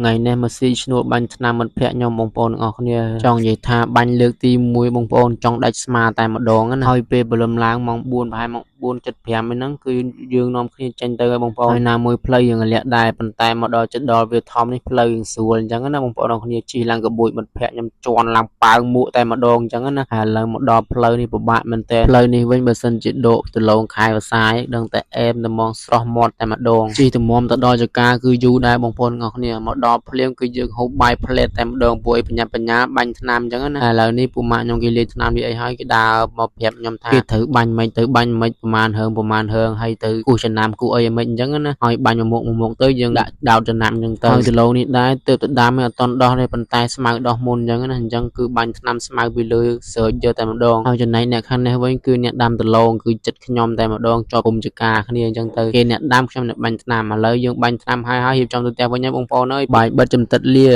ថ្ងៃនេះមកស៊ីឈ្នួលបាញ់ថ្នាំមិត្តភក្តិខ្ញុំបងប្អូនទាំងអស់គ្នាចង់និយាយថាបាញ់លើកទី1បងប្អូនចង់ដាច់ស្មាតែម្ដងណាហើយពេលព្រលឹមឡើងម៉ោង4ប្រហែលម៉ោង4:75ហ្នឹងគឺយើងនាំគ្នាចេញទៅហើយបងប្អូនហើយណាមួយផ្លូវយើងលាក់ដែរប៉ុន្តែមកដល់ជិតដល់វាធំនេះផ្លូវយើងស្រួលអញ្ចឹងណាបងប្អូនទាំងគ្នាជិះឡើងកបួចមិត្តភក្តិខ្ញុំជន់ឡើងប៉ើងមួកតែម្ដងអញ្ចឹងណាហើយឥឡូវមកដល់ផ្លូវនេះពិបាកមែនតើផ្លូវនេះវិញបើសិនជាដកដលងខែវសាយដឹងតែអែមតែហ្មងស្រស់មាត់តែម្ដងជិះទៅមុំទៅដល់ចកាគឺយូរដែរបងប្អូនទាំងអស់គ្នាមកដល់ភ្លាមគឺយើងហូបបាយផ្លែតតែម្ដងពួកអីបញ្ញាបញ្ញាបាញ់ថ្នាំអញ្ចឹងណាឥឡូវនេះពួកម៉ាក់ខ្ញុំគេលាយថ្នាំវាអីហើយគេដើរមកប្រាប់ខ្ញុំថាគេត្រូវបាញ់មិនទៅបាញ់មិនប្រមាណហើងប្រមាណហើងហើយទៅគូសចំណាំគូអីមិនអញ្ចឹងណាហើយបាញ់មួយមុខមួយមុខទៅយើងដាក់ដោតចំណាំអញ្ចឹងទៅហើយគីឡូនេះដែរទើបទៅដាំអត់តន់ដោះទេប៉ុន្តែស្មៅដោះមុនអញ្ចឹងណាអញ្ចឹងគឺបាញ់ថ្នាំស្មៅពីលើស្រោចយកតែម្ដងហើយចំណែកអ្នកខាងនេះវិញគឺអ្នកដាំដលងគឺចិត្តខ្ញុំតែម្ដងជាប់ពុំចកាគ្នាអញ្ចឹងទៅគេអ្នកដាំខ្ញុំអ្នកបាញ់ថ្នាំឥឡូវយើងបាញ់ថ្នាំហើយហើយរៀបចំទៅផ្ទះវិញហើយបងប្អូនអើយបាយបិទចំតិតលា។